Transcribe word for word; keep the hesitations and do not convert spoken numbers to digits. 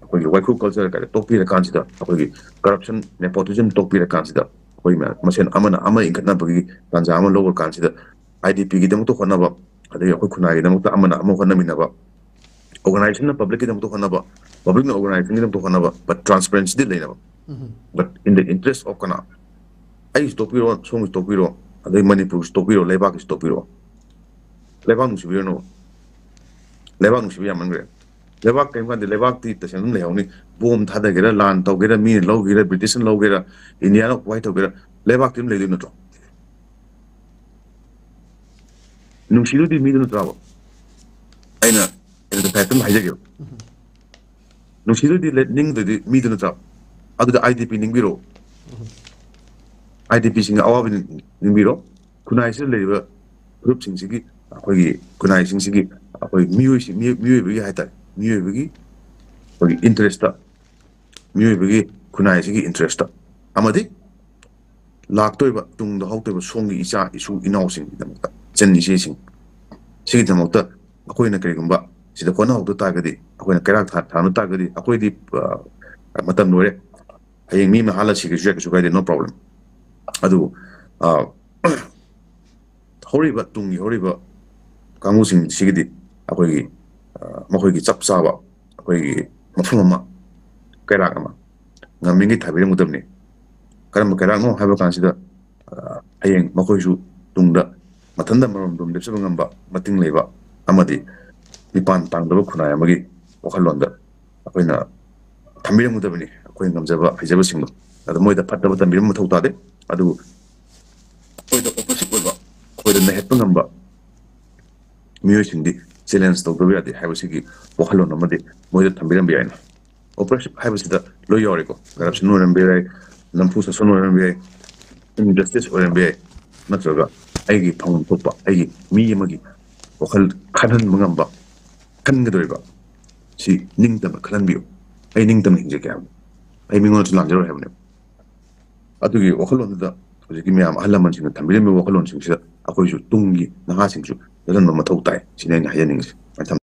ꯑꯩꯈꯣꯏꯒꯤ ꯋꯥꯏꯈꯨ ꯀꯜꯆꯔ ꯀꯥꯏꯅ ꯇꯣꯛꯄꯤꯔꯀꯥꯟꯁꯤꯗ, ꯑꯩꯈꯣꯏꯒꯤ ꯀꯔꯞꯁꯟ, ꯅꯦꯄꯣꯇꯤꯖꯝ ꯇꯣꯛꯄꯤꯔꯀꯥꯟꯁꯤꯗ, ꯑꯩꯈꯣꯏ ꯃ-, ꯃꯁꯦꯟ ꯑꯃꯅ ꯑꯃ ꯏꯟꯈꯠꯅꯕꯒꯤ ꯇꯥꯟꯖꯥ ꯑꯃ ꯂꯧꯔꯀꯥꯟꯁꯤꯗ, ꯑꯥꯏ ꯗꯤ ꯄꯤꯒꯤꯗꯃꯛꯇ ꯍꯣꯠꯅꯕ, ꯑꯗꯒꯤ ꯑꯩꯈꯣꯏ ꯈꯨꯟꯅꯥꯏꯒꯤꯗꯃꯛꯇ ꯑꯃꯅ ꯑꯃ ꯍꯣꯠꯅꯃꯤꯟꯅꯕ, ꯑꯣꯔꯒꯅꯥꯏꯖꯦꯁꯟꯅ ꯄꯕ꯭ꯂꯤꯛꯀꯤꯗꯃꯛꯇ ꯍꯣꯠꯅꯕ, ꯄꯕ꯭ꯂꯤꯛꯅ ꯑꯣꯔꯒꯅꯥꯏꯖꯦꯁꯟꯒꯤꯗꯃꯛꯇ ꯍꯣꯠꯅꯕ, but transparencyꯗꯤ ꯂꯩꯅꯕ꯫ But in the interest of ꯀꯅꯥ? ꯑꯩꯒꯤꯁꯨ ꯇꯣꯛꯄꯤꯔꯣ, ꯁꯣꯝꯒꯤꯁꯨ ꯇꯣꯛꯄꯤꯔꯣ, ꯑꯗꯩ ꯃꯅꯤꯄꯨꯔꯒꯤꯁꯨ ꯇꯣꯛꯄꯤꯔꯣ, ꯂꯩꯕꯥꯛꯀꯤꯁꯨ ꯇꯣꯛꯄꯤꯔꯣ꯫ ꯂꯩꯕꯥꯛ ꯅꯨꯡꯁꯤꯕꯤꯔꯅꯣ꯫ ꯂꯩꯕꯥꯛ ꯅꯨꯡꯁꯤꯕ ꯌꯥꯝꯃꯟꯈ꯭ꯔꯦ꯫ ꯂꯩꯕꯥꯛ ꯀꯔꯤꯝ ꯀꯥꯟꯗ, ꯂꯩꯕꯥꯛꯇꯤ ꯇꯁꯦꯡꯅ ꯑꯗꯨꯝ ꯂꯩꯍꯧꯅꯤ꯫ ꯕꯣꯝ ꯊꯥꯗꯒꯦꯔꯥ, ꯂꯥꯟ ꯇꯧꯒꯦꯔꯥ, ꯃꯤꯅ ꯂꯧꯒꯦꯔꯥ, ꯕ꯭ꯔꯤꯇꯤꯁꯅ ꯂꯧꯒꯦꯔꯥ, ꯏꯟꯗꯤꯌꯥꯅ ꯑꯣꯀꯨꯄꯥꯏ ꯇꯧꯒꯦꯔꯥ, ꯂꯩꯕꯥꯛꯇꯤ ꯑꯗꯨꯝ ꯂꯩꯗꯣꯏ ꯅꯠꯇ꯭ꯔꯣ? ꯅꯨꯡꯁꯤꯗꯨꯗꯤ ꯃꯤꯗꯨ ꯅꯠꯇ꯭ꯔꯕ? ꯑꯩꯅ, ꯑꯩꯅ ꯉꯁꯥꯏ ꯑꯗꯨꯝ ꯍꯥꯏꯖꯒꯦꯕ꯫ ꯅꯨꯡꯁꯤꯗꯨꯗꯤ ꯂꯦꯠ-, ꯅꯤꯡꯗꯨꯗꯤ ꯃꯤꯗꯨ ꯅꯠꯇ꯭ꯔꯕ? ꯑꯗꯨꯗ I D P ꯅꯤꯡꯕꯤꯔꯛꯑꯣ꯫ I D ꯄꯤꯁꯤꯡꯒꯤ ꯑꯋꯥꯕ ꯅꯤꯡꯕꯤꯔꯣ꯫ ꯈꯨꯟꯅꯥꯏꯁꯤꯗ ꯂꯩꯔꯤꯕ ꯐꯨꯔꯨꯞꯁꯤꯡꯁꯤꯒꯤ, ꯑꯩꯈꯣꯏꯒꯤ ꯈꯨꯟꯅꯥꯏꯁꯤꯡꯁꯤꯒꯤ, ꯑꯩꯈꯣꯏ ꯃꯤꯑꯣꯏꯁꯤ-, ꯃꯤꯑꯣꯏ-, ꯃꯤꯑꯣꯏꯕꯒꯤ ꯍꯥꯏꯇꯥꯔꯦ, ꯃꯤꯑꯣꯏꯕꯒꯤ ꯑꯩꯈꯣꯏꯒꯤ ꯏꯟꯇꯔꯦꯁꯇ, ꯃꯤꯑꯣꯏꯕꯒꯤ ꯈꯨꯟꯅꯥꯏꯁꯤꯒꯤ ꯏꯟꯇꯔꯦꯁꯇ, ꯑꯃꯗꯤ ꯂꯥꯛꯇꯣꯏꯕ ꯇꯨꯡꯗ ꯍꯧꯔꯛꯇꯣꯏꯕ ꯁꯣꯝꯒꯤ ꯏꯆꯥ ꯏꯁꯨ ꯏꯅꯥꯎꯁꯤꯡꯒꯤꯗꯃꯛꯇ, ꯏꯆꯟ ꯏꯆꯦꯁꯤꯡ ꯁꯤꯒꯤꯗꯃꯛꯇ ꯑꯩꯈꯣꯏꯅ ꯀꯔꯤꯒꯨꯝꯕ ꯁꯤꯗ ꯍꯣꯠꯅꯍꯧꯗ ꯇꯥꯔꯒꯗꯤ, ꯑꯩꯈꯣꯏꯅ ꯀꯩꯔꯥꯛ ꯊꯥ-, ꯊꯥꯅ ꯇꯥꯔꯒꯗꯤ, ꯑꯩꯈꯣꯏꯗꯤ, ꯑ, ꯃꯇꯝ ꯂꯣꯏꯔꯦ꯫ ꯍꯌꯦꯡ ꯃꯤ ꯑꯃ ꯍꯥꯠꯂ ꯁꯤꯒꯦꯁꯨ ꯌꯥꯏ, ꯀꯩꯁꯨ ꯀꯥꯏꯗꯦ, no problem꯫ ꯑꯗꯨꯕꯨ, ꯑ, ꯍꯧꯔꯤꯕ, ꯇꯨꯡꯒꯤ ꯍꯧꯔꯤꯕ ꯀꯥꯡꯕꯨꯁꯤꯡꯁꯤꯒꯤꯗꯤ ꯑꯩꯈꯣꯏꯒꯤ, ꯑ, ꯃꯈꯣꯏꯒꯤ ꯆꯞ ꯆꯥꯕ ꯑꯩꯈꯣꯏꯒꯤ ꯃꯐꯝ ꯑꯃ, ꯀꯩꯔꯥꯛ ꯑꯃ ꯉꯝꯃꯤꯉꯩ ꯊꯥꯕꯤꯔꯝꯒꯗꯕꯅꯤ꯫ ꯀꯔꯝꯕ ꯀꯩꯔꯥꯛꯅꯣ ꯍꯥꯏꯕ ꯀꯥꯟꯁꯤꯗ, ꯑ, ꯍꯌꯦꯡ ꯃꯈꯣꯏꯁꯨ ꯇꯨꯡꯗ ꯃꯊꯟꯇ ꯃꯔꯣꯝꯗꯣꯝ ꯂꯦꯞꯆꯕ ꯉꯝꯕ, ꯃꯇꯤꯡ ꯂꯩꯕ ꯑꯃꯗꯤ ꯃꯤꯄꯥꯟ ꯇꯥꯡꯗꯕ ꯈꯨꯟꯅꯥꯏ ꯑꯃꯒꯤ ꯋꯥꯈꯜꯂꯣꯟꯗ ꯑꯩꯈꯣꯏꯅ ꯊꯝꯕꯤꯔꯝꯒꯗꯕꯅꯤ, ꯑꯩꯈꯣꯏꯅ ꯉꯝꯖꯕ ꯍꯩꯖꯕꯁꯤꯡꯗꯣ꯫ ꯑꯗꯣ ꯃꯣꯏꯗ ꯐꯠꯇꯕ ꯇꯝꯕꯤꯔꯝꯕ ꯃꯊꯧ ꯇꯥꯗꯦ꯫ ꯑꯗꯨꯕꯨ ꯑꯩꯈꯣꯏꯗ ꯑꯣꯄ꯭ꯔꯦꯁꯤꯞ ꯑꯣꯏꯕ, ꯑꯩꯈꯣꯏꯗ ꯅꯩꯍꯠꯄ ꯉꯝꯕ ꯃꯤꯑꯣꯏꯁꯤꯡꯗꯤ ꯆꯦꯂꯦꯟꯖ ꯇꯧꯗꯕ ꯌꯥꯗꯦ ꯍꯥꯏꯕꯁꯤꯒꯤ ꯋꯥꯈꯜꯂꯣꯟ ꯑꯃꯗꯤ ꯃꯣꯏꯗ ꯊꯝꯕꯤꯔꯝꯕ ꯌꯥꯏꯅ꯫ ꯑꯣꯄ꯭ꯔꯦꯁꯤꯞ ꯍꯥꯏꯕꯁꯤꯗ ꯂꯣꯏ ꯌꯥꯎꯔꯦꯀꯣ꯫ ꯀꯔꯞꯁꯟ ꯑꯣꯏꯔꯝꯕ ꯌꯥꯏ, ꯅꯝꯐꯨ ꯁꯥꯁꯟ ꯑꯣꯏꯔꯝꯕ ꯌꯥꯏ, ꯏꯟꯖꯁꯇꯤꯁ ꯑꯣꯏꯔꯝꯕ ꯌꯥꯏ, ꯅꯠꯇ꯭ꯔꯒ ꯑꯩꯒꯤ ꯐꯪꯐꯝ ꯊꯣꯛꯄ ꯑꯩꯒꯤ ꯃꯤ ꯑꯃꯒꯤ ꯋꯥꯈꯜ ꯈꯟꯍꯟꯕ ꯉꯝꯕ, ꯈꯟꯒꯗꯧꯔꯤꯕ ꯁꯤ ꯅꯤꯡꯇꯝꯅ ꯈꯜꯍꯟꯕꯤꯌꯨ꯫ ꯑꯩ ꯅꯤꯡꯇꯝꯅ ꯍꯤꯡꯖꯒꯦ ꯍꯥꯏꯕꯅꯤ꯫ ꯑꯩ ꯃꯤꯉꯣꯟꯗꯁꯨ ꯂꯥꯟꯖꯔꯣꯏ ꯍꯥꯏꯕꯅꯦꯕ꯫ ꯑꯗꯨꯒꯤ ꯋꯥꯈꯜꯂꯣꯟꯗꯨꯗ ꯍꯧꯖꯤꯛꯀꯤ ꯃꯌꯥꯝ ꯑꯍꯜ ꯂꯃꯟꯁꯤꯡꯅ ꯊꯝꯕꯤꯔꯝꯃꯤꯕ ꯋꯥꯈꯜꯂꯣꯟꯁꯤꯡꯁꯤꯗ ꯑꯩꯈꯣꯏꯁꯨ ꯇꯨꯡꯒꯤ ꯅꯍꯥꯁꯤꯡꯁꯨ ꯆꯠꯍꯟꯕ ꯃꯊꯧ ꯇꯥꯏ꯫ ꯁꯤꯅꯤ ꯑꯩꯅ ꯍꯥꯏꯖꯅꯤꯡꯉꯤꯁꯦ꯫ ꯃꯊꯪ